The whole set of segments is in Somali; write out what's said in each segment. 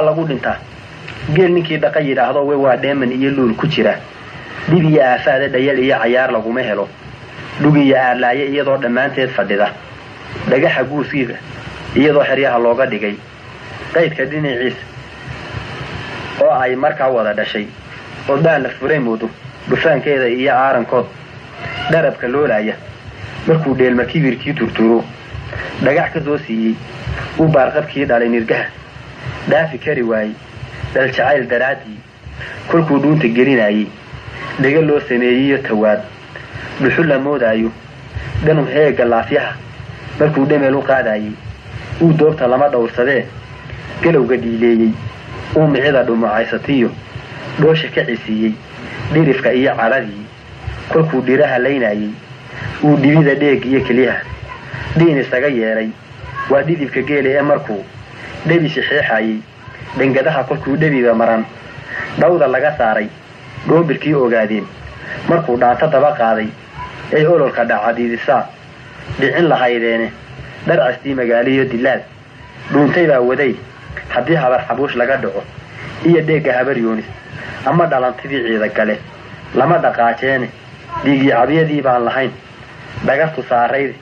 Lagu dhintaa geel ninkii dhaqa yidhaahdo we waa dheeman iyo luul ku jira, dhib iyo aafaada, dhayal iyo cayaar laguma helo. Dhug iyo aarlaaye iyadoo dhammaanteed fadhida, dhagaxa guuskiisa iyadoo xeryaha looga dhigay, qaydka dhinaciisa oo ay markaa wada dhashay, oo daan la furay moodo dhufaankeeda iyo aarankood dharabka loolaya, markuu dheelma kibirkii turturo, dhagax ka soo siiyey, uu baarqabkii dhalay nirgaha dhaafi kari waayey dhaljacayl daraaddii, kolkuu dhuunta gelinayey dhega loo sameeyeyo tawaad dhuxul la moodaayo, dhanum heega laafyaha markuu dhemeel u qaadayey, uu doobta lama dhowrsadee galowga dhiileeyey, uu micida dhumucaysatiyo dhoosha ka cisiiyey, dhirifka iyo cadhadii kolkuu dhiraha laynayey, uu dhibida dheeg iyo keliyaha dhiin isaga yeelay, waa dhidibka geela ee markuu dhebi shixeexayey, dhangadaha kolkuu dhebiba maran dhawda laga saaray, dhoombirkii ogaadeen markuu dhaanto daba qaaday, ay ololka dhacadiidisaa dhicin lahaydeene, dharcastii magaaliyo dilaal dhuuntay baa waday. Haddii habar xabuush laga dhaco iyo dheegga habar Yoonis ama dhalantidii ciidagale, lama dhaqaajeene. Dhiigii cabyadii baan lahayn dhagartu saarayde,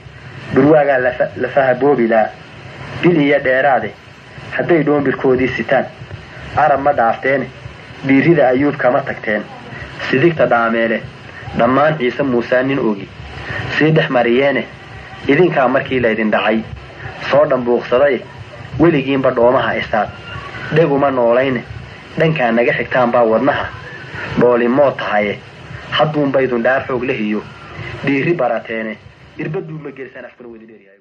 dhurwaagaa lafaha boobilaa bil iyo dheeraade. Hadday dhoombirkoodii sitaan Carab ma dhaafteene, dhiirida Ayuub kama tagteen. Sidigta dhaameele dhammaan Ciise Muusaa nin ogi sii dhex mariyeene, idinkaa markii laydin dhacay soo dhambuuqsaday. Weligiinba dhoomaha isaaq dheguma noolayne, dhankaa naga xigtaan baa wadnaha dhoolimood tahaye. Hadduunbaydun dhaar xoog lehiyo dhiiri barateene, irbaduu ma gelsan afkuna wadi dheeryahay.